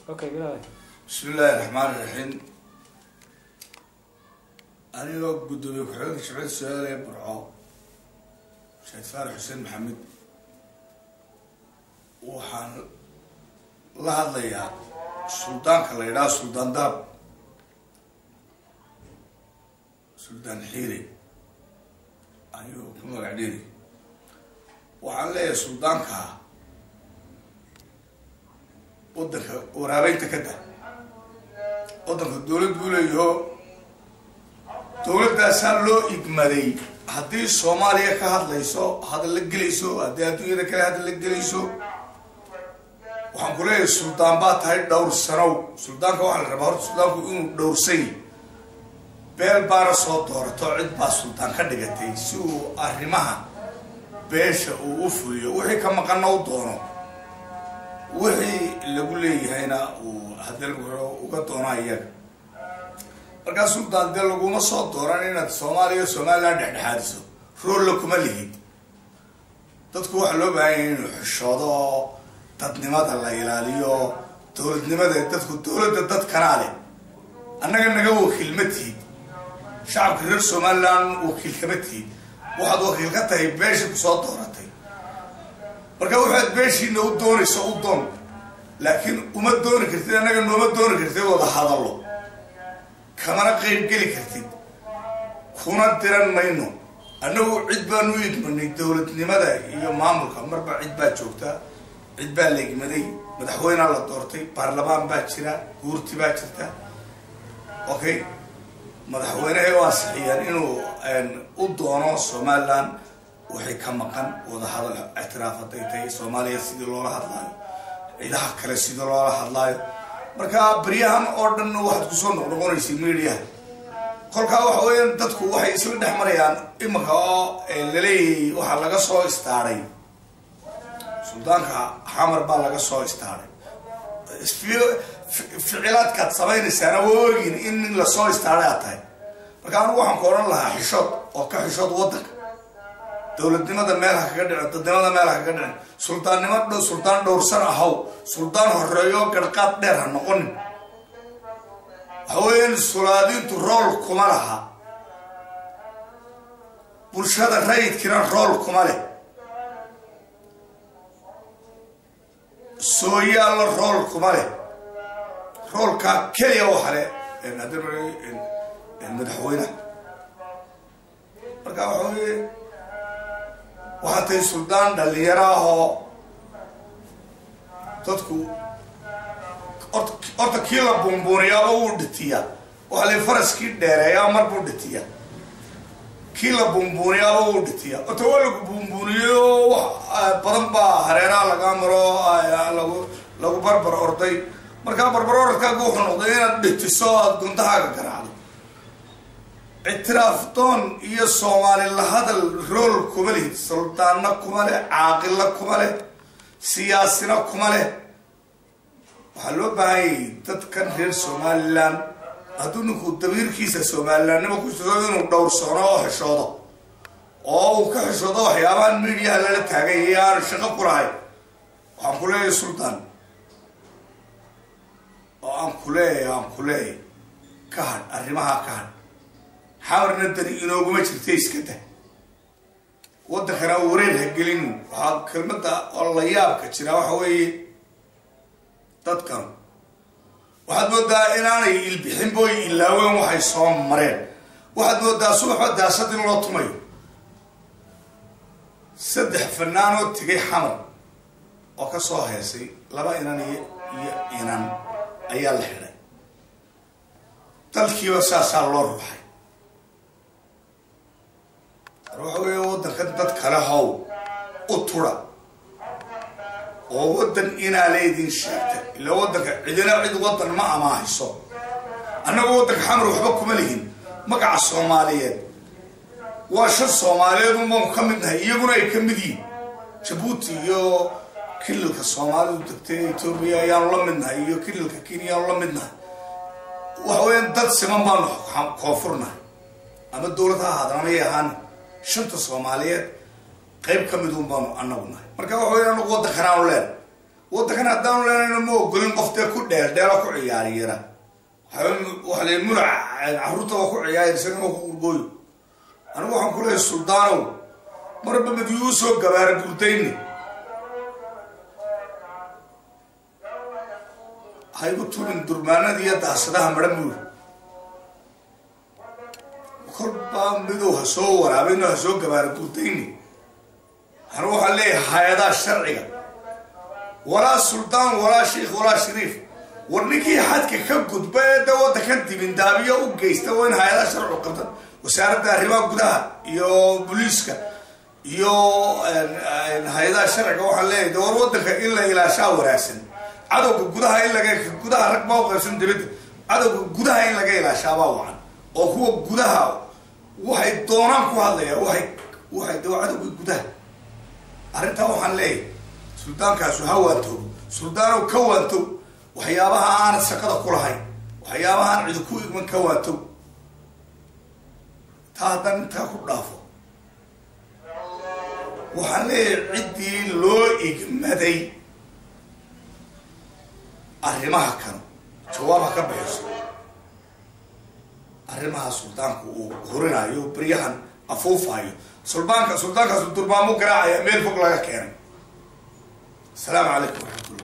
Okay, bilaabay. Bismi illaahi raxmaan iraxiim. Anigoo guddoomiye ku-xigeenka Jimciyadda Soomaaliya ee Burco, Sheekh Faarax Xuseen Maxamed, waxaan la hadlayaa suldaanka la yidhaha Suldaan Daab, Suldaan Xiire ayuu ku magac dheeri. Waxaan leeyahay suldaanka, waddanka waraabeynta ka dah. Waddanka dowlad buu leeyaho, dowladdaasaa loo igmaday. Haddii Soomaaliya ka hadlayso, hadal la gelayso, haddii adduunyada kale hadal la gelayso, waxaan ku leeyahay suldaan baa tahay, dhowr sanow. Suldaanka waxaa la rabaa horta suldaanku inuu dhowrsany. Beel baana soo doorato, cid baa suldaan ka dhigatay si uu arrimaha beesha uu u fuliyo, wixii ka maqanna u doono, wixii lagu leeyahayna uu haddii uga doona iyaga. Markaa suldaan dee laguma soo dooran inaad Soomaaliya Somaliland dhexdhexaadiso, roolla kuma lihid. Dadku waxaa loo baahan yahay inuu xishoodo oo dadnimada la ilaaliyo, dowladnimada. Dadku dowladda dadkanaa leh, annaga naga wakiil ma tihid. Shacabka reer Somaliland wakiil kama tihid, waxaad wakiil ka tahay beeshii kusoo dooratay. Marka waxaad beeshiina u doonayso u doon, laakiin uma dooni kartid annaga, nooma dooni kartid, wada hadallo kamana qayb geli kartid, kuna diran mayno. Annagu cid baanu u igmanay dowladnimada iyo maamulka. Marba cid baa joogta, cid baa la igmaday, madaxweynea la doortay, baarlamaan baa jira, guurti baa jirta. Okay, madaxweynehay u ansixiyeen inuu u doono Somaliland waxay ka maqan, wada hadal, ictiraaf hadday tahay, Soomaaliya sidii loola hadlaayo, ciidaha kale sidii loola hadlaayo. Marka baryahan oo dhan waxaad kusoo noqnoqonaysay mediaha. Kolkaa waxa weeyaan dadku waxay isla dhex marayaan imanka oo laleeyahay waxaa laga soo istaaray suldaanka Xamar baa laga soo istaaray. Ficilaadkaad samaynaysaana waa ogin in nin lasoo istaaray aad tahay. Marka anigu waxaan ku odhan lahaa xishood oo ka xishood waddanka, dowladnimada meel ha kaga dhicin, dadnimada meel ha kaga dhicin. Suldaannimo suldaan dhowrsan ahaw, suldaan horeeyo garhqaad dheer ha noqonin. Waxa weeyaan sulaadiintu rool kuma laha, bulshada rayidkiina rool kuma leh, sooyaalla rool kuma leh. Roolkaa keliya waxa leh madaxweyneha. Marka waxa weye waxaa tahay suldaan dhalinyaro ah oo dadku horta kii la buunbuuniyaaba wuu dhitiyaa. Waxaa la faraskii dheereeyaa mar buu dhitiyaa, kii la buunbuuniyaaba wuu dhitiyaa. Horta waa lagu buunbuuniyey oo wax badan baa hareeraha lagaa maro, lagu barbar orday. Markaa barbar orodkaaga wuxuu noqday inaad dhitiso, aada guntahaaga garaacdo. Ictiraaf doon iyo Soomaali la hadal rool kuma lihid, suldaanna kuma leh, caaqilla kuma leh, siyaasina kuma leh. Waxaa loo baahanyay dadkan reer Somaliland, hadduu ninku dabiirkiisa Somalilandnimo ku jiro, inuu dhowrsoono oo xishoodo, oo uu ka xishoodo waxyaabahan midiyaha lala taagay iyo aanu shaqo ku lahayn. Waxaan ku leeyahay suldaan, oo aan ku leeyahay, aan ku leeyahay, ka hadh arrimaha, ka hadh. Xamarna dani inooguma jirta, iska dah. Waddankana wareer ha gelin. Waxaa kelmadda oo la yaabka jira waxa weeye, dadkan waxaad moodaa inaanay ilbixin booy ilaaween waxay soo mareen. Waxaad moodaa subaxba daasad in loo tumayo. Saddex fanaanoo tegay Xamar oo ka soo heesay, laba inan iyo inan ayaa la xidhay. Dalkiiba saasaa loo ruxay. Waxa weeye waddankan dad kale how u tura oo waddan inaa leydin sheegta ila waddanka cidina cid waddan ma amaahiso. Annagu waddanka Xamar waxba kuma lihin. Magaca Soomaaliyeed waa shan Soomaaliyeed un baanu ka mid nahay, iyaguna ay ka mid yihin. Jabuuti iyo kililka Soomaalidu degtay Etoobiya ayaanu la mid nahay, iyo kililka Kenya ayaanu la mid nahay. Waxa weeyaan dad siman baanu koonfurnahay, ama dowlad ha ahaadaan ama yay ahaan, shanta Soomaaliyeed qayb ka mid un baanu annagu nahay. Marka waxa weya anagu waddankanaanu leen Waddankan haddaanu leenayno ma ogolin qoftee ku dheeldheelo ku ciyaariyara. Waxa la mulac carruurta waa ku ciyaayar, isagana waa ku qurgooyo. Anigu waxaan ku leeyahay suldaanow, marba midyuu soo gabaara gurdayni, haygu tumin durmaanada iyo daasadaha madhan buuri. Kolbaa midow ha soo waraabino, ha soo gabaara gurdayni. Anigu waxaan leeyahay hay-adaha sharciga, walaa suldaan walaa sheikh walaa shariif, war ninkii xadka ka gudba ee da waddankan dibindaabiyo u geysta waa in hay-adaha sharcigu qabtan. Wasaaradda arrimaha gudaha iyo booliiska iyo hay-adaha sharciga waxaan leeyahay de war waddanka in la ilaashaa wanaagsan. Cadowga gudaha in laga gudaha rag baa u qaybsan dibadda, cadowga gudaha in laga ilaashaabaa wacan, oo kuwa gudaha waxay doonaan ku hadlaya waxay de cadowga gudaha. Arrintaa waxaan leeyahay suldaankaasu ha waantow, suldaanow ka waantow waxyaabaha aanad shaqada ku lahayn, waxyaabaha aan cidi ku igman ka waantow. Taa haddaan intaa ku dhaafo, waxaan leeyahay ciddii loo igmaday arrimaha kan jawaab ha ka bixiso arrimaha suldaanku uu horinayo, beryahan afuufayo. Suldaanka, suldaankaasu durbaamu garaacaya meel fog laga keenay. Asalaamu calaykum.